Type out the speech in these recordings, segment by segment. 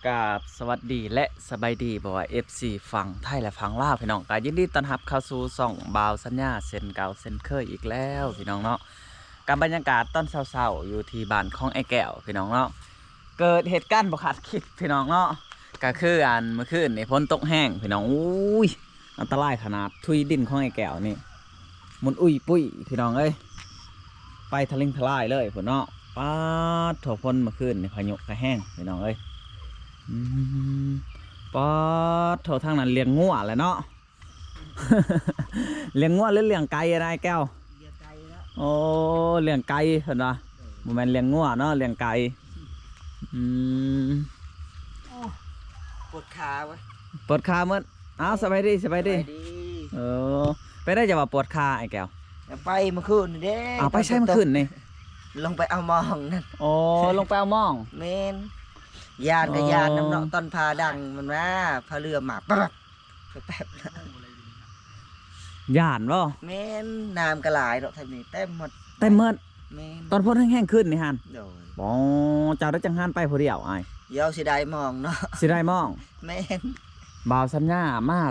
ກາບສະຫວັດດີ ແລະ ສະບາຍດີ ບໍ່ວ່າ ເອັຟຊີ ຝັ່ງໄທ ແລະ ຝັ່ງລາວ ພີ່ນ້ອງ ກໍຍິນດີຕ້ອນຮັບເຂົ້າສູ່ຊ່ອງບ່າວສັນຍາ ເຊັ່ນເກົ່າເຊັ່ນເຄີຍອີກແລ້ວ ພີ່ນ້ອງເນາະ. ກັບບັນຍາກາດຕອນເຊົ້າໆ ຢູ່ທີ່ບ້ານຂອງອ້າຍແກ້ວ ພີ່ນ້ອງເນາະ, ເກີດເຫດການບໍ່ຄາດຄິດ ພີ່ນ້ອງເນາະ, ກໍຄືອັນມື້ຄືນນີ້ຝົນຕົກແຮງ ພີ່ນ້ອງ. ໂອ້ຍ ອັນຕະລາຍຂະໜາດ, ທຸຍດິນຂອງອ້າຍແກ້ວນີ້ ໝຸນອຸ້ຍປຸ້ຍ ພີ່ນ້ອງເອີຍ, ໄປທະລິງທະລາຍເລີຍພຸ້ນເນາະ. ປາດໂທ້ ຝົນມື້ຄືນນີ້ພາຍຸກະແຮງ ພີ່ນ້ອງເອີຍ. ອືມ ປາດໂທ້ ທາງນັ້ນລ້ຽງງົວແຫຼະເນາະ. ລ້ຽງງົວ ຫຼື ລ້ຽງໄກ່ນະອ້າຍແກ້ວ? ລ້ຽງໄກ່ແລ້ວ. ໂອ້ ລ້ຽງໄກ່ເພິ່ນວ່າ, ບໍ່ແມ່ນລ້ຽງງົວເນາະ, ລ້ຽງໄກ່. ອືມ ໂອ້ ປວດຂາເວີຍ ປວດຂາໝົດ. ອ້າວ ສະບາຍດີ ສະບາຍດີ ສະບາຍດີ. ເອີ ເປັນໄດ ຈະວ່າປວດຂາອ້າຍແກ້ວ? ໄປມື້ຄືນນີ້ເດ້. ອ້າວ ໄປໃສມື້ຄືນນີ້? ລົງໄປເອົາໝອງນັ້ນ. ໂອ້ ລົງໄປເອົາໝອງ. ແມ່ນ. ຢ້ານກໍຢ້ານນຳເນາະ, ອໍ ຕອນຟ້າດັງມັນມາ ຟ້າເຫຼືອມາ ແປັບ ແປັບ ແປັບ. ຢ້ານບໍ່? ແມ່ນ. ນ້ຳກໍຫຼາຍເນາະ ແຖວນີ້ເຕັມໝົດ ເຕັມໝົດ. ແມ່ນ. ຕອນຝົນແຮງໆ ຄືນນີ້ຫັ້ນ? ໂດຍ. ອໍ ເຈົ້າໄດ້ຈັກຫານໄປຜູ້ດຽວອ້າຍ? ດຽວຊິໄດ້ໝອງເນາະ ຊິໄດ້ໝອງ. ແມ່ນ. ບ່າວສັນຍາມາ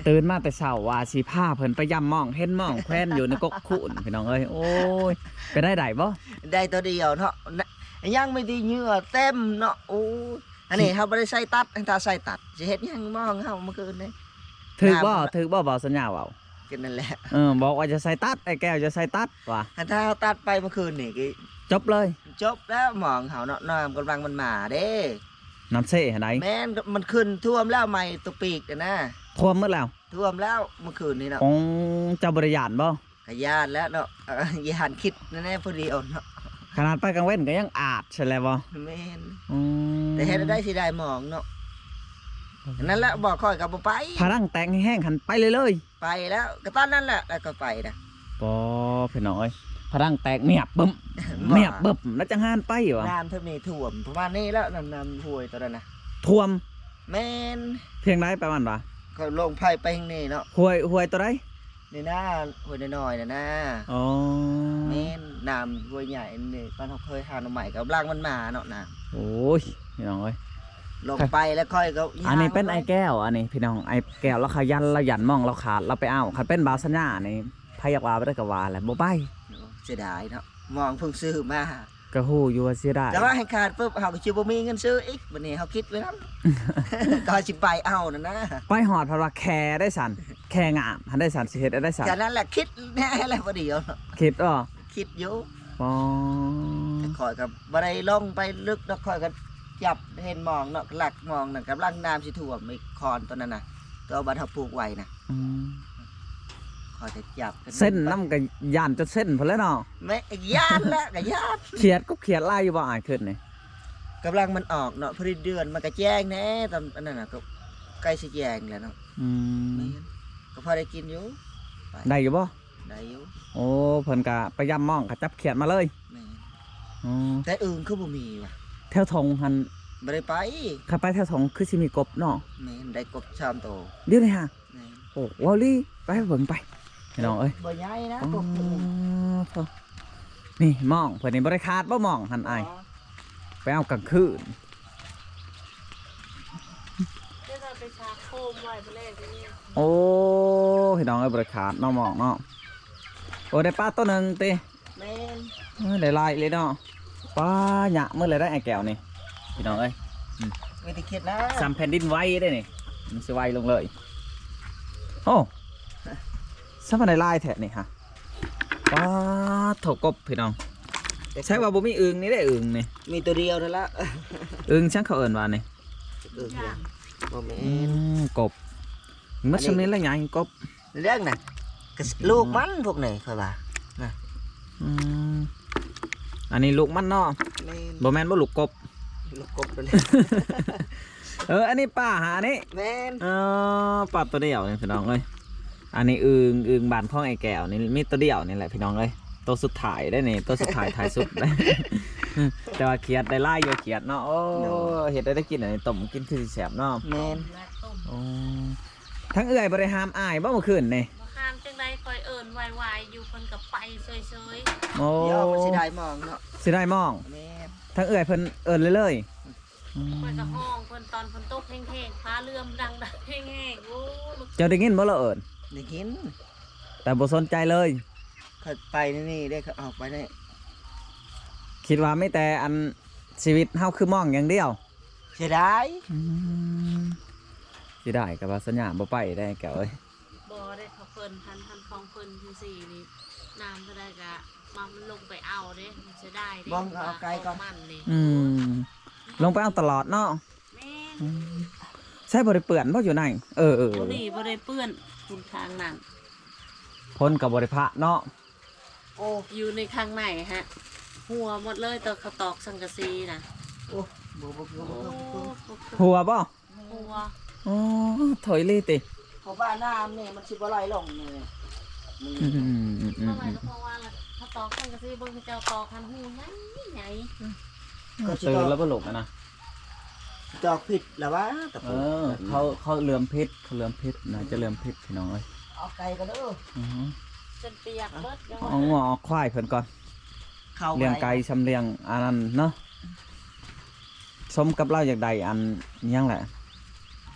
ຕື່ນມາແຕ່ເຊົ້າວ່າຊິພາເພິ່ນໄປຢາມໝອງ, ເຫັນໝອງແຂວນຢູ່ໃນກົກຄູນ ພີ່ນ້ອງເອີຍ. ໂອ້ຍ ເປັນໄດ້ ໄດ້ບໍ່? ໄດ້ໂຕດຽວເນາະ, ນະ ຍັງມີແຕ່ເຫຍື່ອເຕັມເນາະ. ໂອ້ຍ ອັນນີ້ເຮົາບໍ່ໄດ້ໃສ່ຕັດ, ຖ້າໃສ່ຕັດຊິເຮັດຫຍັງໝອງເຮົາມື້ຄືນນີ້? ຖືກບໍ່? ຖືກບໍ່ ບ່າວສັນຍາເວົ້າ? ກໍນັ້ນແຫຼະ. ເອີ ບອກວ່າຈະໃສ່ຕັດ, ອ້າຍແກ້ວຈະໃສ່ຕັດວ່າ. ຄັນຖ້າເຮົາຕັດໄປມື້ຄືນນີ້ກໍຈົບເລີຍ, ຈົບແລ້ວໝອງເຮົາເນາະ. ນ້ຳກຳລັງມັນມາເດ້ ນ້ຳເຊຫັ້ນໃດ. ແມ່ນ, ມັນຂຶ້ນຖ້ວມແລ້ວ ໃໝ່ຕົວປີກຫັ້ນນະ. ຖ້ວມໝົດແລ້ວ? ຖ້ວມແລ້ວມື້ຄືນນີ້ເນາະ. ອໍ ເຈົ້າບໍ່ໄດ້ຢ້ານບໍ່? ກໍຢ້ານແລ້ວເນາະ, ຢ້ານຄິດແນ່ໆ ຜູ້ດຽວເນາະ. ຂະໜາດໄປກາງເວັນກໍຍັງອາດຊັ້ນແຫຼະບໍ່? ແມ່ນ. ອືມ ແຕ່ເຮັດແນວໃດຊິໄດ້ໝອງເນາະ? ນັ້ນແຫຼະ ບໍ່ ຂ້ອຍກໍບໍ່ໄປ. ພະລັງແຕກແຮງໆ ຫັ້ນໄປເລີຍ. ໄປແລ້ວ ກໍຕອນນັ້ນແຫຼະ ແລ້ວກໍໄປນະ. ປໍ ພີ່ນ້ອງເອີຍ ພະລັງແຕກ ມຽບບຶ້ມ ມຽບບຶ້ມ ແລ້ວຈັ່ງຫານໄປຫວາ? ນ້ຳເທົ່ານີ້ຖ້ວມ ປະມານນີ້ແລ້ວ ນ້ຳ ນ້ຳຫ້ວຍຕົວນັ້ນນະ ຖ້ວມ. ແມ່ນ. ເພງໃດປະມານຫວາ? ຂ້ອຍລົງໄພໄປທາງນີ້ເນາະ. ຫ້ວຍ ຫ້ວຍຕົວໃດ? ນີ້ນະ ຫ້ວຍນ້ອຍໆ ນັ້ນນະ. ອໍ ແມ່ນ. ນ້ຳຫ້ວຍໃຫຍ່ນີ້ ຕອນເຮົາເຄີຍຫາໜໍ່ໄມ້ ກຳລັງມັນມາເນາະ ນ້ຳ. ໂອ້ຍ ພີ່ນ້ອງເອີຍ ລົງໄປແລ້ວຂ້ອຍກໍ ອັນນີ້ເປັນອ້າຍແກ້ວ ອັນນີ້ພີ່ນ້ອງ ອ້າຍແກ້ວລາວຂະຫຍັນ ລາວຢ້ານໝອງລາວຂາດ ລາວໄປເອົາ. ຄັນເປັນບ່າວສັນຍານີ້ ໃຜຢາກວ່າໄປໄດ້ກໍວ່າແຫຼະ ບໍ່ໄປ. ໂອ້ ເສຍດາຍເນາະ ໝອງເພິ່ງຊື້ມາ ກໍຮູ້ຢູ່ວ່າເສຍດາຍ ແຕ່ວ່າໃຫ້ຂາດປຶບ ເຮົາກໍຊິບໍ່ມີເງິນຊື້ອີກ. ບັດນີ້ເຮົາຄິດໄວ້ນຳ ກໍຊິໄປເອົານັ້ນນະ. ໄປຮອດພັດວ່າແຄ່ໄດ້ຊັ້ນ ແຄ່ງາມຫັ້ນໄດ້ຊັ້ນ ຊິເຮັດໄດ້ຊັ້ນ. ແຄ່ນັ້ນແຫຼະ ຄິດແນ່ແຫຼະ ບໍ່ດຽວເນາະ ຄິດບໍ່? ຄິດຢູ່. ອໍ ແຕ່ຂ້ອຍກໍບໍ່ໄດ້ລົງໄປເລິກດອກ ຂ້ອຍກໍຈັບເຫັນໝອງເນາະ ລັກໝອງນັ້ນ ກຳລັງນ້ຳຊິຖ້ວມອີກ ຄອນຕົວນັ້ນນະ ຕົວບ້ານເຮົາປູກໄວ້ນະ. ອືມ ຂ້ອຍກໍຈັບ ເສັ້ນນຳກໍຢ້ານຈົນເສັ້ນພຸ້ນແຫຼະເນາະ. ແມ່ນ ຢ້ານແຫຼະ ກໍຢ້ານ. ຄຽດກໍຄຽດຫຼາຍຢູ່ບໍ່ອ້າຍ ຄືນນີ້? ກຳລັງມັນອອກເນາະ ພໍດີເດືອນມັນກໍແຈ້ງແດ່ ຕອນອັນນັ້ນນະ ກໍໃກ້ຊິແຈ້ງແລ້ວເນາະ. ອືມ ແມ່ນ ກໍພໍໄດ້ກິນຢູ່. ໄດ້ຢູ່ບໍ່? ໄດ້ຢູ່. ໂອ້ ເພິ່ນກະໄປຢາມມອງ ກະຈັບຂຽດມາເລີຍ. ແມ່ນ. ອໍ ແຕ່ອຶ່ງຄືບໍ່ມີຫວາ? ແຖວທົ່ງຫັ້ນບໍ່ໄດ້ໄປ. ຄັນໄປແຖວທົ່ງຄືຊິມີກົບເນາະ. ແມ່ນ ໄດ້ກົບສາມໂຕ. ດຽວນີ້ຫາ? ແມ່ນ. ໂອ້ ເວົ້າອີ່ຫຼີ ໄປເບິ່ງໄປ ພີ່ນ້ອງເອີຍ. ບໍ່ໃຫຍ່ນະ ອໍ ກົບ. ໂທ້ ນີ້ມອງເພິ່ນນີ້ບໍ່ໄດ້ຂາດບໍ່ມອງຫັ້ນອ້າຍ? ບໍ່. ໄປເອົາກາງຄືນ. ເດີນໄປຊາໂຄມໄວ້ມື້ແລງນີ້. ໂອ້ ພີ່ນ້ອງເອີຍ ບໍ່ໄດ້ຂາດເນາະມອງເນາະ. ໂອ້ ໄດ້ປາໂຕໜຶ່ງຕິ? ແມ່ນ. ໂອ້ຍ ໄດ້ຫຼາຍອີ່ຫຼີເນາະ. ປາ ຍະມື້ເລີຍໄດ໋ອ້າຍແກ້ວນີ້ ພີ່ນ້ອງເອີຍ. ອືມ ມີແຕ່ຂຽດແລ້ວ ສ່ຳແຜ່ນດິນໄຫວເດ້ນີ້ ມັນຊິໄຫວລົງເລີຍ. ໂອ້ ສ່ຳໄດ້ຫຼາຍແທ້ນີ້ຫະ. ປາໂທ້ ກົບພີ່ນ້ອງ. ແຕ່ ໃຊ່ວ່າບໍ່ມີອຶ່ງນີ້ເດ້ ອຶ່ງນີ້ ມີໂຕດຽວນັ້ນລະ. ອຶ່ງຫຍັງເຂົາເອີ້ນວ່ານີ້? ອຶ່ງຫຍັງ? ບໍ່ແມ່ນ. ອືມ ກົບ. ມັນ ອັນນີ້ ສຳເລັດລະໃຫຍ່ ກົບ. ເລື່ອງນະ ກະ ອືມ ລູກມັນພວກນີ້ຂ້ອຍວ່ານະ. ອືມ ອັນນີ້ລູກມັນເນາະ. ແມ່ນ. ບໍ່ແມ່ນບໍ່ລູກກົບ? ລູກກົບໂລດແຫຼະ. ເອີ ອັນນີ້ປາຫານີ້. ແມ່ນ. ເອີ ປາໂຕດຽວນີ້ພີ່ນ້ອງເອີຍ. ອັນນີ້ອຶ່ງ ອຶ່ງບ້ານຂອງອ້າຍແກ້ວນີ້ ມີໂຕດຽວນີ້ແຫຼະພີ່ນ້ອງເອີຍ. ໂຕສຸດທ້າຍເດ້ນີ້ ໂຕສຸດທ້າຍ ທ້າຍສຸດເດ້. ແຕ່ວ່າຂຽດໄດ້ຫຼາຍຢູ່ ຂຽດເນາະ. ໂອ້ ໂດຍ ເຮັດໄດ້ ໄດ້ກິນອັນນີ້ ຕົ້ມກິນຄືຊິແຊບເນາະ. ແມ່ນ. ໂອ້ ທາງເອື້ອຍບໍ່ໄດ້ຫ້າມອ້າຍບໍ່ມື້ຄືນນີ້? ບໍ່ຫ້າມຈັ່ງໃດ ຂ້ອຍເອີ້ນວາຍໆຢູ່ ເພິ່ນກໍໄປເຊີຍໆ. ໂອ້ ດຽວມັນຊິໄດ້ມອງເນາະ. ຊິໄດ້ມອງ. ແມ່ນ. ທາງເອື້ອຍເພິ່ນເອີ້ນເລີຍໆ. ຂ້ອຍກໍຮ້ອງເພິ່ນຕອນຝົນຕົກແຮງໆ ຟ້າເຫຼື່ອມດັງໆ ແຮງໆ ໂອ້ ເຈົ້າໄດ້ຍິນບໍ່ລະເອີ້ນ? ໄດ້ຍິນ ແຕ່ບໍ່ສົນໃຈເລີຍ. ຂ້ອຍໄປນີ້ເດ້ ຂ້ອຍອອກໄປນີ້ ຄິດວ່າມີແຕ່ອັນ ຊີວິດເຮົາຄືມອງຢ່າງດຽວ. ເສຍດາຍ ອືມ ເສຍດາຍກັບວ່າສັນຍາບໍ່ໄປໄດ້ແກ້ວເອີຍ. ບໍ່ໄດ້ ເຂົາເພິ່ນ ຄັນ ຄັນຂອງເພິ່ນຈັ່ງຊີ້ນີ້ ນ້ຳເທົ່າໃດກະມາ ມັນລົງໄປເອົາເດ້ ມັນເສຍດາຍເດ້ ບໍ່ ເອົາໄກ່ກ່ອນ ມັນນີ້ ອືມ ລົງໄປເອົາຕະຫຼອດເນາະ. ແມ່ນ ອືມ ໃສບໍ່ໄດ້ເປື້ອນບໍ່ຢູ່ໃນ? ເອີໆ ນີ້ບໍ່ໄດ້ເປື້ອນ ພຸ້ນຂ້າງນັ້ນ ຝົນກໍບໍ່ໄດ້ພະເນາະ. ໂອ້ ຢູ່ໃນຂ້າງໃນຫະ ຮົ່ວໝົດເລີຍ ຕອນເຂົາຕອກສັງກະສີນະ. ໂອ້ ບໍ່ ບໍ່ ບໍ່ ບໍ່ ໂອ້ ຮົ່ວບໍ່? ຮົ່ວ ອໍ ຖອຍເລີຍຕິ ເພາະວ່ານ້ຳນີ້ມັນຊິບໍ່ໄຫຼລົງນີ້. ອືມໆໆໆ ບໍ່ໄຫຼກໍເພາະວ່າເຂົາຕອກສັງກະສີ ເບິ່ງເຂົາເຈົ້າຕອກຫັ້ນຮູໃຫຍ່ໆ. ກໍຊິ ຕື່ນແລ້ວບໍ່ລູກຫັ້ນນະ? ຈອກຜິດລະວ່າຕະປູ ເອີ ເຂົາ ເຂົາເຫຼື້ອມຜິດ ເຂົາເຫຼື້ອມຜິດ ໜ້າຈະເຫຼື້ອມຜິດພີ່ນ້ອງເອີຍ. ເອົາໄກ່ກໍເດີ ອືຮຶ ຈົນປຽກເບິດ ເອົາງົວເອົາຄວາຍເພິ່ນກ່ອນ ເຂົ້າ ລ້ຽງໄກ່ຊຳລ້ຽງອັນນັ້ນເນາະ. ສົມກັບລາວຢາກໄດ້ອັນຫຍັງແຫຼະ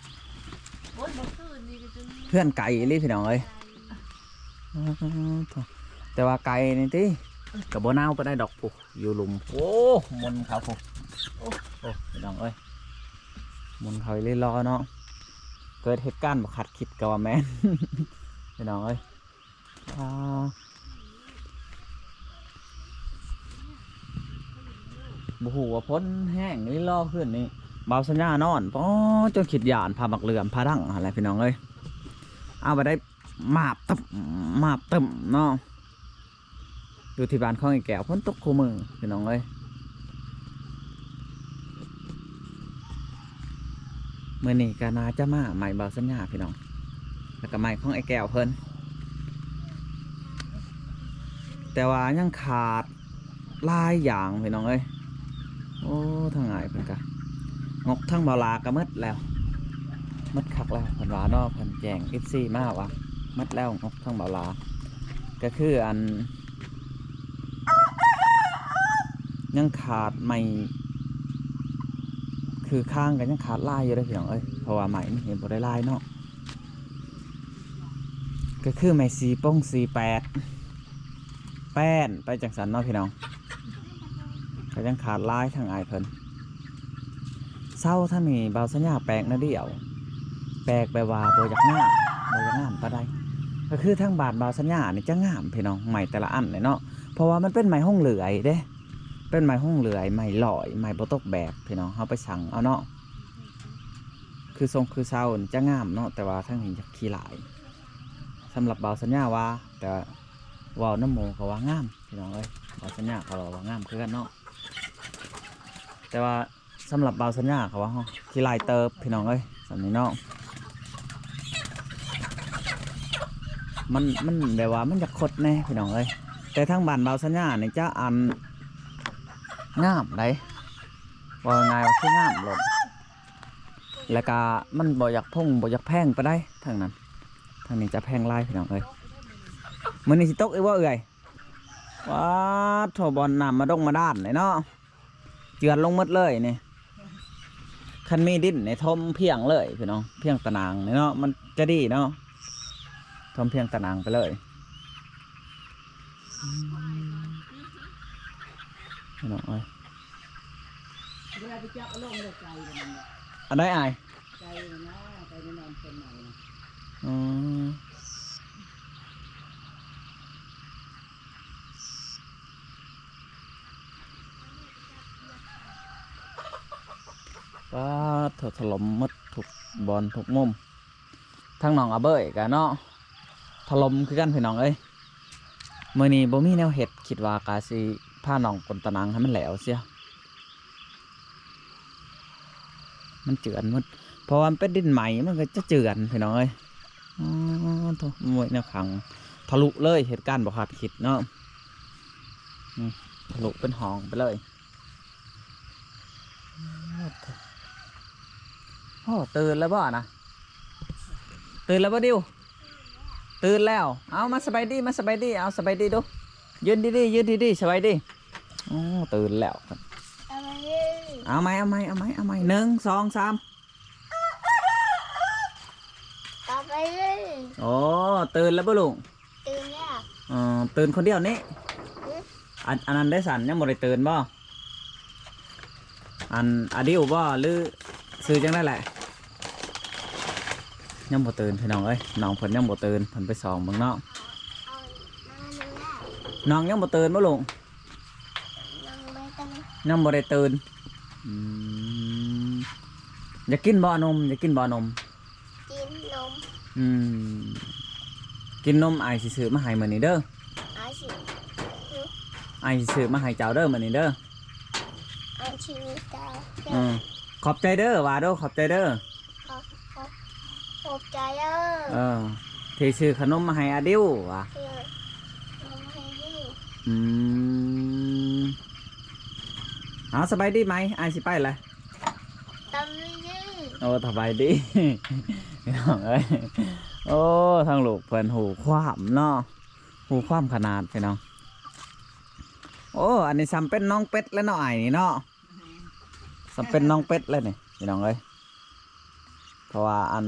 ໂອ້ຍ ບໍ່ຄືນນີ້ກໍຈົນ ເຮືອນໄກອີ່ຫຼີພີ່ນ້ອງເອີຍ. ແຕ່ວ່າໄກນີ້ຕິ ກໍບໍ່ໜາວປານໃດດອກ ພຸ້ນຢູ່ລຸ່ມ ໂອ້ ມົນເຂົາພຸ້ນ ໂອ້ ໂອ້ ພີ່ນ້ອງເອີຍ ມົນເຂົາອີ່ຫຼີລໍເນາະ. ເກີດເຫດການບໍ່ຄາດຄິດກໍວ່າແມ່ນ ພີ່ນ້ອງເອີຍ. ອ່າ ບໍ່ຮູ້ວ່າຝົນແຮງອີ່ຫຼີລໍຄືນນີ້ ບ່າວສັນຍານອນ ປໍ ຈົນຄິດຢ້ານ ພາໝາກເຫຼື້ອມ ພາດັງຫັ້ນແຫຼະພີ່ນ້ອງເອີຍ. ເອົາໄປໄດ້ ມາບຕຶບ ມາບຕຶມເນາະ. ຢູ່ທີ່ບ້ານຂອງໄອ້ແກ້ວ ຝົນຕົກຄູ່ມື້ພີ່ນ້ອງເອີຍ. ມື້ນີ້ກໍໜ້າຈະມາໄມ້ບ່າວສັນຍາພີ່ນ້ອງ ແລ້ວກໍໄມ້ຂອງໄອ້ແກ້ວເພິ່ນ ແຕ່ວ່າຍັງຂາດຫຼາຍຢ່າງພີ່ນ້ອງເອີຍ. ໂອ້ ທາງອ້າຍເພິ່ນກະ ງົບທາງບ່າວຫຼ້າກະໝົດແລ້ວ ໝົດຄັກແລ້ວເພິ່ນວ່າເນາະ. ເພິ່ນແຈ້ງເອັຟຊີມາວ່າໝົດແລ້ວ ງົບທາງບ່າວຫຼ້າ ກະຄືອັນ ຍັງຂາດໄມ້ ຄືຄາງກະຍັງຂາດຫຼາຍຢູ່ເດ້ພີ່ນ້ອງເອີຍ ເພາະວ່າໄມ້ມັນເຫັນບໍ່ໄດ້ຫຼາຍເນາະ. ກໍຄືໄມ້ສີ່ປົງສີ່ແປດ ແປ້ນໄປຈັ່ງຊັ້ນເນາະພີ່ນ້ອງ ກໍຍັງຂາດຫຼາຍ. ທາງອ້າຍເພິ່ນ ເສົາທາງນີ້ບ່າວສັນຍາແປກໜ້ອຍດຽວ ແປກແບບວ່າບໍ່ຢາກງາມ ບໍ່ຢາກງາມປານໃດ. ກໍຄືທາງບ້ານບ່າວສັນຍານີ້ຈະງາມພີ່ນ້ອງ ໄມ້ແຕ່ລະອັນນີ້ເນາະ ເພາະວ່າມັນເປັນໄມ້ຫົງເລື່ອຍເດ້ ເປັນໄມ້ຫົງເລື່ອຍ ໄມ້ຫຼ້ອຍ ໄມ້ບໍ່ຕົກແບບພີ່ນ້ອງ ເຮົາໄປສັ່ງເອົາເນາະ. ຄືຊົງຄືເສົານີ້ຈະງາມເນາະ ແຕ່ວ່າທາງນີ້ຢາກຂີ້ຫຼ້າຍ ສຳລັບບ່າວສັນຍາວ່າ ແຕ່ເວົ້ານຳໝູ່ເຂົາວ່າງາມພີ່ນ້ອງເອີຍ. ບ່າວສັນຍາເຂົາເວົ້າວ່າງາມຄືກັນເນາະ ແຕ່ວ່າສຳລັບບ່າວສັນຍາເຂົາວ່າຂີ້ຫຼ້າຍເຕີບພີ່ນ້ອງເອີຍ ສ່ຳນີ້ເນາະ. ມັນ ມັນແບບວ່າມັນຢາກຄົດແດ່ພີ່ນ້ອງເອີຍ ແຕ່ທາງບ້ານບ່າວສັນຍານີ້ຈະອັນ ງາມໃດ໋ ເວົ້າງ່າຍວ່າຄືງາມໂລດ ແລ້ວກະມັນບໍ່ຢາກພົງ ບໍ່ຢາກແພງປານໃດທາງນັ້ນ ທາງນີ້ຈະແພງຫຼາຍພີ່ນ້ອງເອີຍ. ມື້ນີ້ຊິຕົກອີກບໍ່ເອື້ອຍ? ປາດໂທ້ ບ່ອນນ້ຳມາດົງມາດ້ານນີ້ເນາະ ເຈື່ອນລົງໝົດເລີຍນີ້. ຄັນມີດິນນີ້ຖົມພຽງເລີຍພີ່ນ້ອງ ພຽງຕາໜ່າງນີ້ເນາະ ມັນຈະດີເນາະ ຖົມພຽງຕາໜ່າງໄປເລີຍ ພີ່ນ້ອງເອີຍ. ເວລາໄປຈັບເອົາລົງເລີຍ ໄກ່ມັນນະ ອັນໃດອ້າຍ? ໄກ່ນະ ໄກ່ໃນນ້ຳຕົ້ນໄມ້ນະ ອືມ. ປາດໂທ້ ຖະຫຼົ່ມໝົດທຸກບ່ອນທຸກມຸມ. ທາງໜອງອາເບີຍກະເນາະ ຖະຫຼົ່ມຄືກັນພີ່ນ້ອງເອີຍ. ມື້ນີ້ບໍ່ມີແນວເຮັດ ຄິດວ່າກະຊິພານ້ອງກົນຕາໜັງໃຫ້ມັນແຫຼວເສຍ ມັນເຈື່ອນໝົດ ເພາະວ່າມັນເປັນດິນໃໝ່ ມັນກໍຈະເຈື່ອນພີ່ນ້ອງເອີຍ. ອໍ ໂທ້ ໂອ້ຍ ແນວຂັງທະລຸເລີຍ ເຫດການບໍ່ຄາດຄິດເນາະ ອືມ ທະລຸເປັນຫ້ອງໄປເລີຍ. ໂອ້ ຕື່ນແລ້ວບໍ່ນະ? ຕື່ນແລ້ວບໍ່ດິວ? ຕື່ນແລ້ວ. ເອົາ ມາສະບາຍດີ ມາສະບາຍດີ ເອົາ ສະບາຍດີດູ ຢືນດີໆ ຢືນດີໆ ສະບາຍດີ. ໂອ້ ຕື່ນແລ້ວ. ສະບາຍດີ. ເອົາໃໝ່ ເອົາໃໝ່ ເອົາໃໝ່ ເອົາໃໝ່ ໜຶ່ງ ສອງ ສາມ. ຕໍ່ໄປເລີຍ. ໂອ້ ຕື່ນແລ້ວບໍ່ລູກ? ຕື່ນແລ້ວ. ເອີ ຕື່ນຄົນດຽວນີ້? ອື ອັນ ອັນນັ້ນໄດ້ສັນ ຍັງບໍ່ໄດ້ຕື່ນບໍ່? ອັນ ອາດິວບໍ່ ຫຼືຊື່ຈັ່ງໃດແຫຼະ? ຍັງບໍ່ຕື່ນພີ່ນ້ອງເອີຍ ນ້ອງເພິ່ນຍັງບໍ່ຕື່ນ ເພິ່ນໄປສ່ອງເບິ່ງເນາະ. ເອົາ ເອົາມາແລ້ວ. ນ້ອງຍັງບໍ່ຕື່ນບໍ່ລູກ? ຍັງບໍ່ໄດ້ຕື່ນ. ຍັງບໍ່ໄດ້ຕື່ນ. ອືມ ຢາກກິນບໍ່ນົມ? ຢາກກິນບໍ່ນົມ? ກິນນົມ. ອືມ ກິນນົມ ອ້າຍຊິຊື້ອມາໃຫ້ມື້ນີ້ເດີ. ອ້າຍຊິ ອື ອ້າຍຊິຊື້ອມາໃຫ້ເຈົ້າເດີມື້ນີ້ເດີ. ອ້າຍຊິເຈົ້າ. ເອີ ຂອບໃຈເດີ ວ່າດູ ຂອບໃຈເດີ. ຂອບ ຂອບ ຂອບໃຈເດີ. ເອີ ທີ່ຊື້ຂະໜົມມາໃຫ້ອາດິວວ່າ. ເອີ ຂະໜົມມາໃຫ້ອາດິວ. ອືມ ເອົາ ສະບາຍດີໄໝ? ອ້າຍຊິໄປລະ. ສະບາຍດີ. ໂອ້ ສະບາຍດີ ພີ່ນ້ອງເອີຍ. ໂອ້ ທາງລູກເພິ່ນຮູ້ຄວາມເນາະ ຮູ້ຄວາມຂະໜາດພີ່ນ້ອງ. ໂອ້ ອັນນີ້ສ່ຳເປັນນ້ອງເປັດແລ້ວເນາະ ອ້າຍນີ້ເນາະ. ສ່ຳເປັນນ້ອງເປັດແລ້ວນີ້ພີ່ນ້ອງເອີຍ. ເພາະວ່າອັນ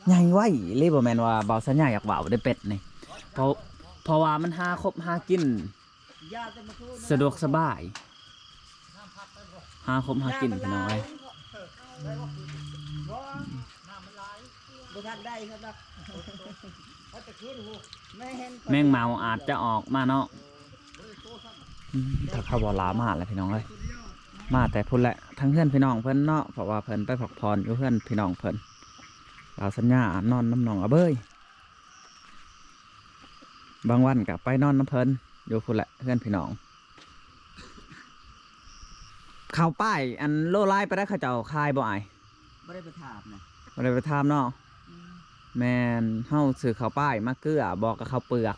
ໃຫຍ່ໄວອີ່ຫຼີ ບໍ່ແມ່ນວ່າບ່າວສັນຍາຢາກເວົ້າເດ້ເປັດນີ້. ເພາະ ເພາະວ່າມັນຫາຄົບຫາກິນສະດວກສະບາຍ ຫາຄົບຫາກິນພີ່ນ້ອງເອີຍ. ບໍ່ທັນໄດ້ຄັບ ແມ່ນ ແມງເໝົາອາດຈະອອກມາເນາະ. ອືມ ຖ້າເຂົາບໍ່ຫຼາມາແລ້ວພີ່ນ້ອງເອີຍ ມາແຕ່ພຸ້ນແຫຼະ ທາງເຮືອນພີ່ນ້ອງເພິ່ນເນາະ. ເພາະວ່າເພິ່ນໄປພັກຜ່ອນຢູ່ເຮືອນພີ່ນ້ອງເພິ່ນ ບ່າວສັນຍານອນນຳນ້ອງອາເບີຍ. ບາງວັນກໍໄປນອນນຳເພິ່ນຢູ່ພຸ້ນແຫຼະ ເຮືອນພີ່ນ້ອງ. ເຂົ້າປ້າຍອັນໂລຫຼາຍປານໃດ ເຂົາເຈົ້າຂາຍບໍ່ອ້າຍ? ບໍ່ໄດ້ໄປຖາມນະ. ບໍ່ໄດ້ໄປຖາມເນາະ. ອືມ ແມ່ນ ເຮົາຊື້ເຂົ້າປ້າຍມາເກືອ ບໍ່ກໍເຂົ້າເປືອກ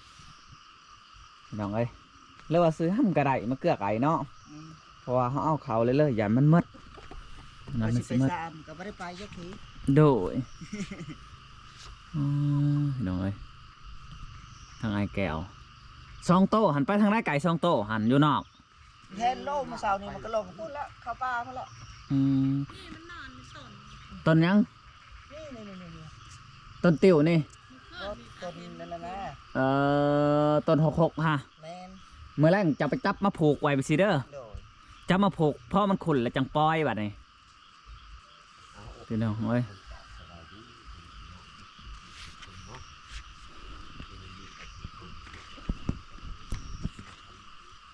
ພີ່ນ້ອງເອີຍ. ຫຼືວ່າຊື້ຫ້ຳກໍໄດ້ ມາເກືອໄກ່ເນາະ. ອືມ ເພາະວ່າເຮົາເອົາເຂົ້າເລີຍໆ ຢ້ານມັນໝົດ ຢ້ານມັນຊິໝົດ. ວ່າຊິໄປຊາມກໍບໍ່ໄດ້ໄປຈັກທີ. ໂດຍ. ອໍ ພີ່ນ້ອງເອີຍ ທາງອ້າຍແກ້ວ ສອງໂຕຫັ້ນ ໄປທາງໃດໄກ່ສອງໂຕຫັ້ນ ຢູ່ນອກ. ແທນໂລ ມື້ເຊົ້ານີ້ມັນກໍລົງພຸ້ນລະ ເຂົ້າປ່າພຸ້ນລະ. ອືມ ຕົ້ນຫຍັງ? ນີ້ໆໆໆ ຕົ້ນຕິ້ວນີ້. ຕົ້ນນັ້ນນະ. ເອີ ຕົ້ນຫົກຫົກຫະ. ແມ່ນ. ມື້ແລງຈະໄປຈັບມາຜູກໄວ້ຊີ້ເດີ. ໂດຍ. ຈັບມາຜູກ ພໍມັນຂຸ້ນແລ້ວຈັ່ງປ່ອຍບັດນີ້. ພີ່ນ້ອງເອີຍ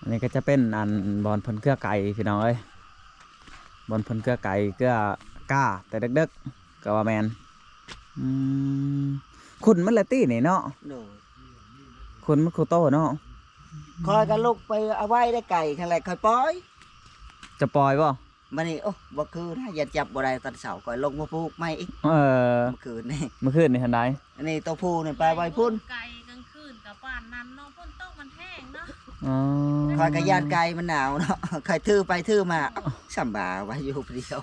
ອັນນີ້ກໍຈະເປັນອັນບ່ອນເພິ່ນເກືອໄກ່ພີ່ນ້ອງເອີຍ ບ່ອນເພິ່ນເກືອໄກ່ເກືອກາແຕ່ເດິກໆ ກໍວ່າແມ່ນ. ອືມ ຂຸ້ນມັນລະຕິນີ້ເນາະ. ໂດຍ. ຂຸ້ນມັນຄູ່ໂຕເນາະ. ຂ້ອຍກໍລຸກໄປເອົາໄວ້ໄດ້ໄກ່ຫັ້ນແຫຼະ ຂ້ອຍປ່ອຍ. ຈະປ່ອຍບໍ່? ບັດນີ້ ໂອ້ ບໍ່ຄືນະ ຢ້ານຈັບບໍ່ໄດ້ ຕອນເຊົ້າຂ້ອຍລົງມາຜູກໃໝ່ອີກ. ເອີ ມື້ຄືນນີ້ ມື້ຄືນນີ້ຫັ້ນໃດ. ອັນນີ້ໂຕຜູ້ນີ້ໄປໄວ້ພຸ້ນ. ໄກ່ກາງຄືນກໍປານນັ້ນເນາະ ຝົນຕົກມັນແຮງເນາະ. ອໍ ຂ້ອຍກໍຢ້ານໄກ່ມັນໜາວເນາະ ຂ້ອຍຖືໄປຖືມາ ສຳບາຍວ່າຢູ່ຜູ້ດຽວ.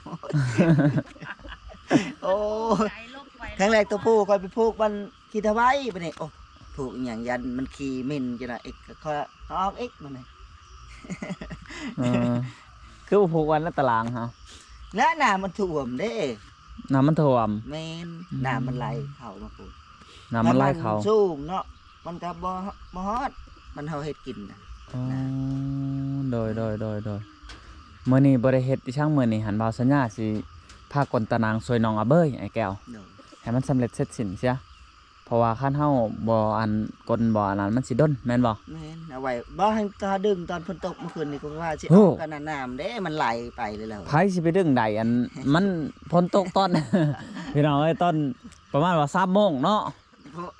ໂອ້ ໄກ່ລົງໄປ ຄັ້ງແລກໂຕຜູ້ຂ້ອຍໄປຜູກມັນ ຂີ້ຕາໄວ ບັດນີ້ ໂອ້ ຜູກອີ່ຫຍັງ ຢ້ານມັນຂີ້ເໝັນຈັ່ງໃດອີກ ກໍເອົາອອກອີກບັດນີ້. ເອີ ຄືບໍ່ຜູກໄວ້ໃນຕາລາງຫະ? ແລ້ວນ້ຳມັນຖ້ວມເດ້. ນ້ຳມັນຖ້ວມ. ແມ່ນ. ອືມ ນ້ຳມັນໄຫຼເຂົ້າມາພຸ້ນ. ນ້ຳມັນໄຫຼເຂົ້າ. ມັນສູງເນາະ ມັນກໍບໍ່ ບໍ່ຮອດ ມັນເຮົາເຮັດກິນນະ. ອໍ ນະ ໂດຍ ໂດຍ ໂດຍ ໂດຍ. ມື້ນີ້ບໍ່ໄດ້ເຮັດອີ່ຫຍັງ ມື້ນີ້ຫັ້ນ ບ່າວສັນຍາຊິພາກົນຕາໜາງຊ່ວຍນ້ອງອາເບີຍ ອ້າຍແກ້ວ. ໂດຍ. ໃຫ້ມັນສຳເລັດເສັດສິ້ນເສຍ. ເພາະວ່າຄັນເຮົາບໍ່ອັນ ກົນບໍ່ອັນນັ້ນ ມັນຊິດົນ ແມ່ນບໍ່? ແມ່ນ. ເອົາໄວ້ ບໍ່ ໃຫ້ຖ້າດຶງຕອນຝົນຕົກມື້ຄືນນີ້ ກໍວ່າຊິ ໂອ້ ອອກກັນນະ ນ້ຳເດ້ ມັນໄຫຼໄປເລີຍ. ໃຜຊິໄປດຶງໄດ້ ອັນ ມັນຝົນຕົກຕອນ ພີ່ນ້ອງເອີຍ ຕອນປະມານວ່າສາມໂມງເນາະ.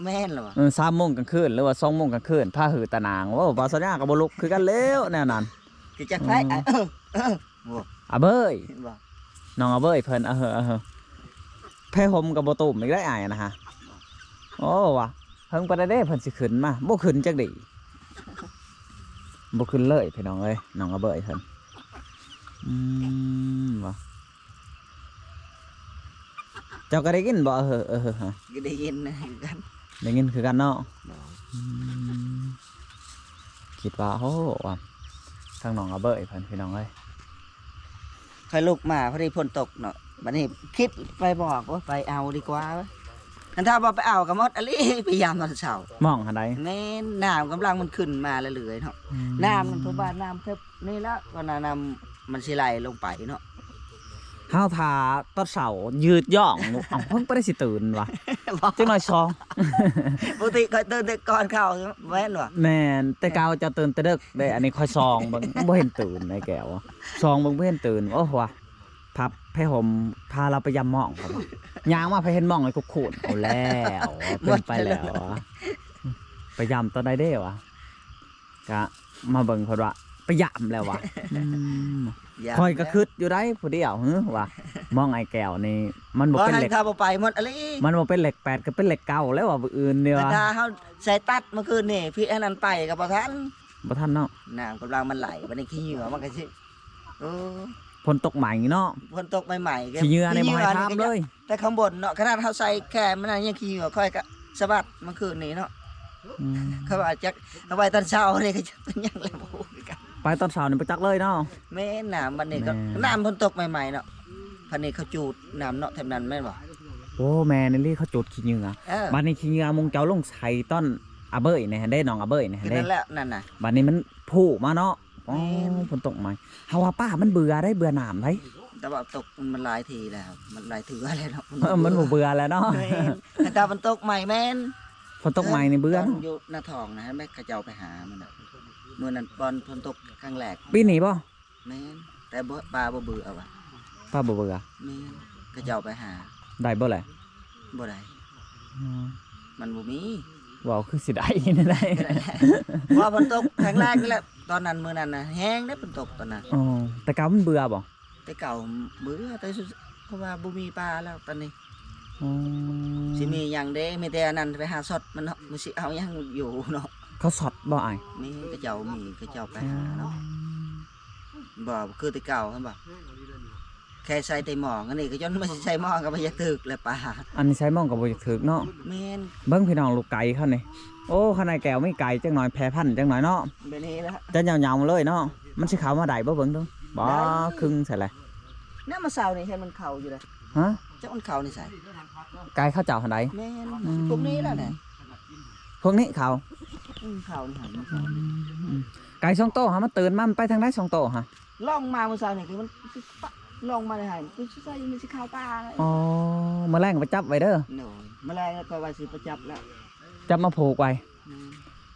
ແມ່ນແລ້ວ. ເອີ ສາມໂມງກາງຄືນ ຫຼືວ່າສອງໂມງກາງຄືນ ພາຫືຕາໜາງ. ໂອ້ ບ່າວສັນຍາກໍບໍ່ລຸກຄືກັນແລ້ວ ແນວນັ້ນ. ຄືຈັກໃຜ? ເອີ ເອີ ເອີ. ໂອ້ ອາເບີຍ ເຫັນບໍ່ ນ້ອງອາເບີຍເພິ່ນ ອາເຮີ ອາເຮີ ແພຫົມກໍບໍ່ຕຸ້ມອີກໄດ໋ອ້າຍນະຮະ. ໂອ້ ວ່າເຫິງປານໃດເດ້ເພິ່ນຊິຂຶ້ນມາ ບໍ່ຂຶ້ນຈັກດີ ບໍ່ຂຶ້ນເລີຍພີ່ນ້ອງເອີຍ ນ້ອງອາເບີຍເພິ່ນ. ອືມ ວ່າ ເຈົ້າກໍໄດ້ຍິນບໍ່? ອາເຮີ ອາເຮີ ຮະ ກໍໄດ້ຍິນຄືກັນ ໄດ້ຍິນຄືກັນເນາະ. ໂດຍ. ອືມ ຄິດວ່າ ໂອ້ ວ່າທາງນ້ອງອາເບີຍເພິ່ນ ພີ່ນ້ອງເອີຍ. ຂ້ອຍລຸກມາພໍດີຝົນຕົກເນາະ ບັດນີ້ຄິດໄປບອກ ໂອ້ຍ ໄປເອົາດີກວ່າ ຄັນຖ້າບໍ່ໄປເອົາກໍໝົດອີ່ຫຼີ ໄປຢາມຕອນເຊົ້າ ໝ້ອງຫັ້ນໃດ ແມ່ນ ນ້ຳກຳລັງມັນຂຶ້ນມາເລື້ອຍໆເນາະ ອືມ ນ້ຳມັນ ເພາະວ່ານ້ຳເທິບນີ້ລະ ກໍນ້ຳມັນຊິໄຫຼລົງໄປເນາະ ເຮົາຖ້າຕອນເຊົ້າຍືດຢືດ ເອົ້າ ເພິ່ນບໍ່ໄດ້ຊິຕື່ນວະ ບໍ່ ຈັກໜ້ອຍສອງ ປົກກະຕິຂ້ອຍຕື່ນແຕ່ກ່ອນເຂົ້າ ແມ່ນບໍ່ ແມ່ນ ແຕ່ເກົ່າເຈົ້າຕື່ນແຕ່ເດິກເດ້ ອັນນີ້ຂ້ອຍສ່ອງເບິ່ງ ບໍ່ເຫັນຕື່ນ ອ້າຍແກ້ວ ສ່ອງເບິ່ງບໍ່ເຫັນຕື່ນ ໂອ້ ວ່າ ພັບຜ້າຫົ່ມ ພາລາວໄປຢາມໝ້ອງ ເຂົາວ່າ ຍ່າງມາໄປເຫັນໝ້ອງໃນຄຸກຄູນ ເອົາແລ້ວ ເປັນໄປແລ້ວ ໄປຢາມຕອນໃດເດ້ວະ ກະມາເບິ່ງເພິ່ນວ່າໄປຢາມແລ້ວວ່າ ອືມ ຢາມ ຂ້ອຍກໍຄຶດຢູ່ໄດ໋ຜູ້ດຽວ ຫື ວ່າໝ້ອງອ້າຍແກ້ວນີ້ ມັນບໍ່ເປັນເຫຼັກ ບໍ່ ຖ້າບໍ່ໄປໝົດອີ່ຫຼີ ມັນບໍ່ເປັນເຫຼັກແປດ ກໍເປັນເຫຼັກເກົ້າແລ້ວວ່າ ມື້ອື່ນນີ້ວ່າ ຖ້າເຮົາໃສ່ຕັດມື້ຄືນນີ້ ພີ່ອັນນັ້ນໄປກໍບໍ່ທັນ ບໍ່ທັນເນາະ ນ້ຳກຳລັງມັນໄຫຼ ບັດນີ້ຂີ້ເຫຍື້ອມັນກໍຊິ ເອີ ຝົນຕົກໃໝ່ເນາະ ຝົນຕົກໃໝ່ໆ ຂີ້ເຫຍື້ອນີ້ບໍ່ໃຫ້ຖາມເລີຍ ແຕ່ຂ້າງບົນເນາະ ຂະໜາດເຮົາໃສ່ແຄມມັນຍັງຂີ້ເຫຍື້ອ ຂ້ອຍກໍສະບັດມື້ຄືນນີ້ເນາະ ອືມ ເຂົາວ່າຈັກເອົາໄວ້ຕອນເຊົ້ານີ້ກໍຈັກເປັນຫຍັງແລ້ວ ບໍ່ຮູ້ຄືກັນ ໄປຕອນເຊົ້ານີ້ບໍ່ຈັກເລີຍເນາະ ແມ່ນ ນ້ຳບັດນີ້ກໍ ແມ່ນ ນ້ຳຝົນຕົກໃໝ່ໆເນາະ ບັດນີ້ເຂົາຈູດນ້ຳເນາະ ແຖບນັ້ນແມ່ນບໍ່ ໂອ້ ແມ່ນອີ່ຫຼີ ເຂົາຈູດຂີ້ເຫຍື້ອ ເອີ ບັດນີ້ຂີ້ເຫຍື້ອໝູ່ເຈົ້າລົງໃສ່ຕອນອາເບີຍນີ້ຫັ້ນເດ້ ໜອງອາເບີຍນີ້ຫັ້ນເດ້ ນັ້ນແຫຼະ ນັ້ນນະ ບັດນີ້ມັນພຸມາເນາະ ອໍ ແມ່ນ ຝົນຕົກໃໝ່ ເຮົາວ່າປາມັນເບື່ອໄດ໋ ເບື່ອນ້ຳໄດ໋ ແຕ່ວ່າຕົກມັນຫຼາຍທີແລ້ວ ມັນຫຼາຍເທື່ອແລ້ວເນາະ ເອີ ມັນບໍ່ເບື່ອແລ້ວເນາະ ແມ່ນ ແຕ່ວ່າມັນຕົກໃໝ່ແມ່ນ ຝົນຕົກໃໝ່ນີ້ເບື່ອເນາະ ຢູ່ໜ້າທ້ອງນະ ເຫັນໄໝ ເຂົາເຈົ້າໄປຫາມັນນະ ມື້ນັ້ນຕອນຝົນຕົກຄັ້ງແລກ ປີນີ້ບໍ່? ແມ່ນ ແຕ່ບໍ່ ປາບໍ່ເບື່ອວ່າ ປາບໍ່ເບື່ອ ແມ່ນ ເຂົາເຈົ້າໄປຫາ ໄດ້ບໍ່ແຫຼະ? ບໍ່ໄດ້ ອືມ ມັນບໍ່ມີ ເວົ້າຄືຊິໄດ້ນີ້ໄດ໋ ບໍ່ ຝົນຕົກຄັ້ງແລກນີ້ແຫຼະ ຕອນນັ້ນ ມື້ນັ້ນນະ ແຮງເດ້ຝົນຕົກຕອນນັ້ນ ອໍ ແຕ່ເກົ່າມັນເບື່ອບໍ່? ແຕ່ເກົ່າເບື່ອ ແຕ່ສຸດ ເພາະວ່າບໍ່ມີປາແລ້ວຕອນນີ້ ອໍ ຊິມີຫຍັງເດ້ ມີແຕ່ອັນນັ້ນໄປຫາຊັອດມັນເນາະ ມັນຊິເອົາຫຍັງຢູ່ເນາະ ເຂົາຊັອດບໍ່ອ້າຍ? ມີ ເຂົາເຈົ້າມີ ເຂົາເຈົ້າໄປຫາເນາະ ອໍ ບໍ່ຄືແຕ່ເກົ່າຫັ້ນບໍ່ ແຄ່ໃສ່ແຕ່ໝ້ອງ ອັນນີ້ກໍຈົນມາຊິໃສ່ໝ້ອງກໍບໍ່ຢາກຖືກແລ້ວປາ ອັນນີ້ໃສ່ໝ້ອງກໍບໍ່ຢາກຖືກເນາະ ແມ່ນ ເບິ່ງພີ່ນ້ອງ ລູກໄກ່ເຂົານີ້ ໂອ້ ຄັນອ້າຍແກ້ວມີໄກ່ຈັກໜ່ອຍ ແຜ່ພັນຈັກໜ່ອຍເນາະ ແບບນີ້ລະ ຈະຍາວໆມາເລີຍເນາະ ມັນຊິເຂົ້າມາໄດ້ບໍ່ ເບິ່ງດູ ບໍ່ ໄດ້ ຄຶງໃສ່ແຫຼະ ແນວມາເຊົ້ານີ້ເຫັນມັນເຂົ້າຢູ່ເດ້ ຮະ ຈັກມັນເຂົ້າໃນໃສ ໄກ່ເຂົາເຈົ້າຫັ້ນໃດ ແມ່ນ ອືມ ພວກນີ້ລະນະ ພວກນີ້ເຂົ້າ ອືມ ເຂົ້ານີ້ຫັ້ນ ອືມ ໄກ່ສອງໂຕຫາ ມັນຕື່ນມາ ມັນໄປທາງໃດສອງໂຕຫາ? ລ່ອງມາມື້ເຊົ້ານີ້ ຄືມັນລ່ອງມາໄດ້ຫັ້ນ ຄືຊິໃສ່ ມັນຊິເຂົ້າປ່າ ອໍ ມື້ແລງໄປຈັບໄວ້ເດີ ໂດຍ ມື້ແລງຂ້ອຍວ່າຊິໄປຈັບແລ້ວ ຈັບມາຜູກໄວ້ ອືມ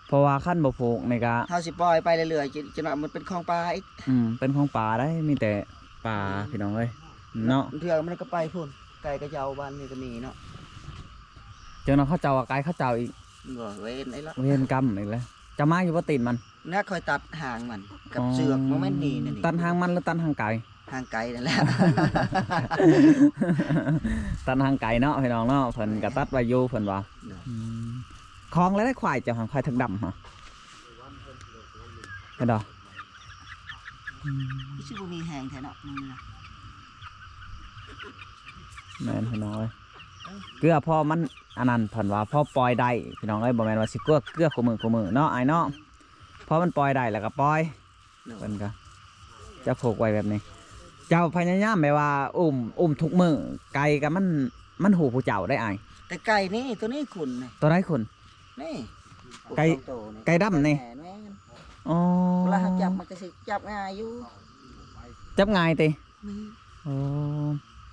ເພາະວ່າຄັນບໍ່ຜູກນີ້ກະ ເຮົາຊິປ່ອຍໄປເລື້ອຍໆ ຈະ ຈະໜ້ອຍມັນເປັນຂອງປ່າອີກ ອືມ ເປັນຂອງປ່າໄດ໋ ມີແຕ່ປ່າ ອືມ ພີ່ນ້ອງເອີຍ ເນາະ ເທື່ອມັນກໍໄປພຸ້ນ ໄກ່ເຂົາເຈົ້າບ້ານນີ້ກໍມີເນາະ ຈັກໜ່ອຍເຂົາເຈົ້າວ່າໄກ່ເຂົາເຈົ້າອີກ ບໍ່ ເວນອີກແລ້ວ ເວນກຳອີກແລ້ວ ຈະມາຢູ່ບໍ່ຕີນມັນ? ນະ ຂ້ອຍຕັດຫາງມັນກັບ ອໍ ເຊືອກ ບໍ່ແມ່ນນີ້ ນີ້ ຕັດຫາງມັນ ຫຼື ຕັດຫາງໄກ່? ຫາງໄກ່ນັ້ນແຫຼະ ຕັດຫາງໄກ່ເນາະ ພີ່ນ້ອງເນາະ ເພິ່ນກໍຕັດໄວ້ຢູ່ ເພິ່ນວ່າ ໂດຍ ອືມ ຂອງຫຼາຍໆ ຄວາຍເຈົ້າຫັ້ນ ຄວາຍເຖິກດຳຫະ ເຫັນບໍ່? ອືມ ຄືຊິບໍ່ມີແຮງແທ້ເນາະ ມື້ນີ້ນະ ແມ່ນ ພີ່ນ້ອງເອີຍ ເກືອພໍມັນອັນນັ້ນ ເພິ່ນວ່າພໍປ່ອຍໄດ້ ພີ່ນ້ອງເອີຍ ບໍ່ແມ່ນວ່າຊິເກືອ ເກືອຄູ່ມື້ ຄູ່ມື້ເນາະ ອ້າຍເນາະ ພໍມັນປ່ອຍໄດ້ແລ້ວກໍປ່ອຍ ໂດຍ ເພິ່ນກໍຈະຜູກໄວ້ແບບນີ້ ເຈົ້າພະຍາຍາມແບບວ່າອຸ້ມ ອຸ້ມທຸກມື້ ໄກ່ກໍມັນ ມັນຮູ້ຜູ້ເຈົ້າໄດ໋ອ້າຍ ແຕ່ໄກ່ນີ້ ໂຕນີ້ຂຸ້ນນີ້ ໂຕໃດຂຸ້ນ? ນີ້ ໄກ່ ສອງໂຕນີ້ ໄກ່ດຳນີ້ ແມ່ນ ອໍ ເວລາເຮົາຈັບມັນກໍຊິຈັບງ່າຍຢູ່ ຈັບງ່າຍຕິ? ແມ່ນ ອໍ